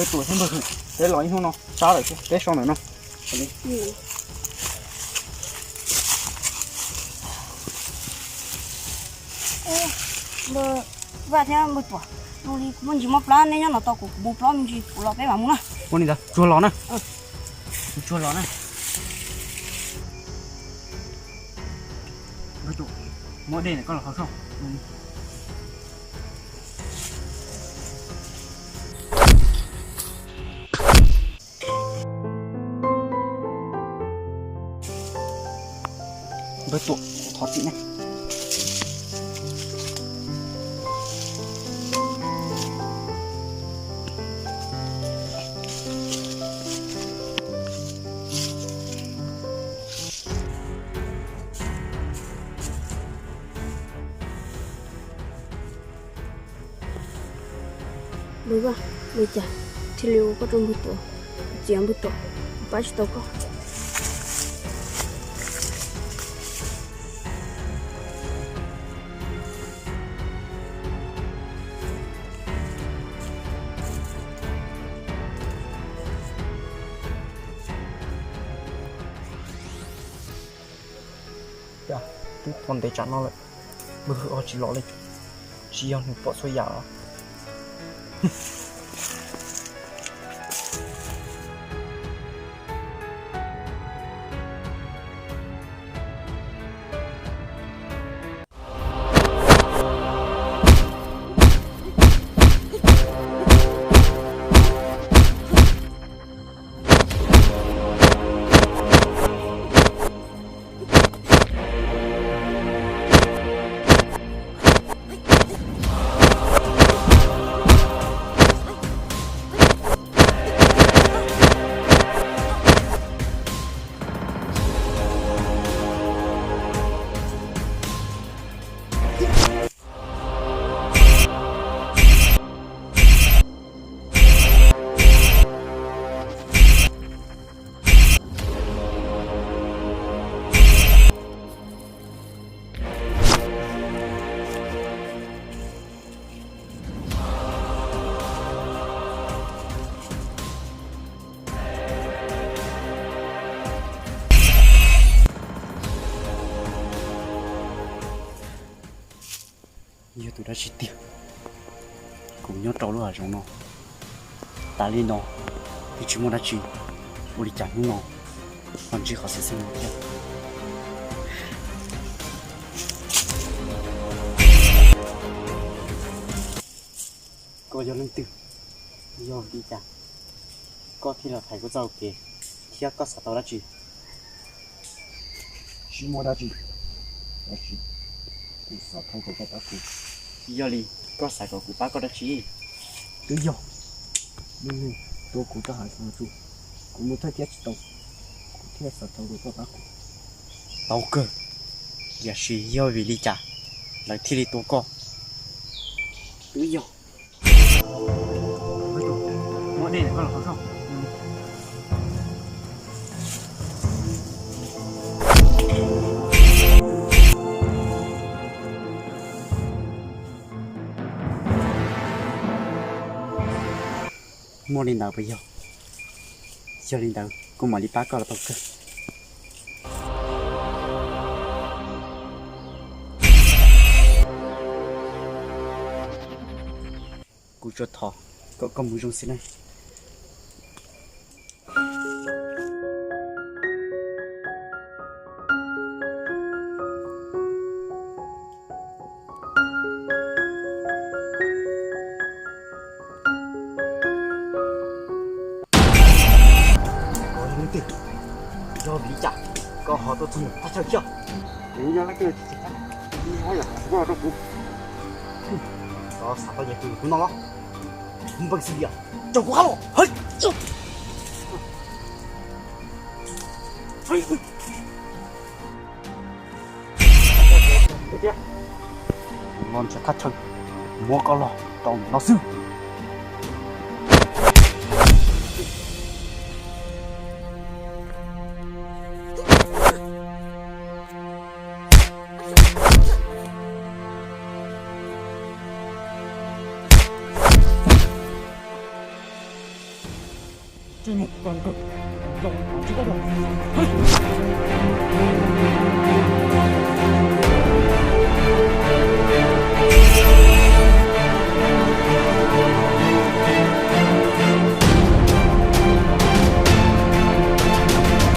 Peb tuam thiab npawg Hwm, peb los ib hnub no sab lawm thiab, peb so ntawm no. Npawg Vaj thiab npawg Tuam, zoo li kuv muaj ntsis mob plab, neb nyob no tos kuv, kuv mus plob me ntsis kuv los peb mam mus na. Ua li ntawd tsuag los na. Tsuag los na. Npawg Tuam, muab dej ntawm koj los hau soj. Npawg Tuam, thov txim na. Npawg Vaj, li cas thiaj li ua koj rau npawg Tuam txiav npawg Tuam, pab tsis tau koj. Twb tau ntev tsam no lawm, npawg Hwm ho tsis los li, tsis yog nws pom txhua yam los? Yog tus dab tsi tiag, kuv nyob rau lub hav zoov no tas li no, twb tsis muaj dab tsi, ua li cas hnub no ho ntsib qhov xwm txheej no thiab? Koj yog leej twg? Yog li cas koj thiaj los thaiv kuv txoj hau kev, thiab koj xav tau dab tsi? Tsis muaj dab tsi, tab sis kuv xav thov kom koj pab kuv. Yog li, koj xav kom kuv pab koj dab tsi? Twb yog lub neej tua kuv rau hauv hav zoov, kuv mus thawj thiab tsis tau, kuv thiaj xav thov kom koj pab kuv. Tau kawg, tiam sis yog vim li cas lawv thiaj li tua koj? Twb yog. Muab dej ntawm koj los hau soj. Muaj li ntawd puas yog? Yog li ntawd kuv mam li pab koj los tau kawg. Kuv tsuas thov kom koj mus zoo xwb na. Yog vim li cas koj ho tuaj txog ntawm thaj chaw thiab? Kuv yog leej twg, tsis muaj yam dab tsi rau kuv. Koj xav tau nyias tus kuv no los? Npawg Xilias, tso kuv qab los. Los nrhiav thaj chaw, muab koj los rau no xwb. Tsis mus kom nkawd los tsis tau los.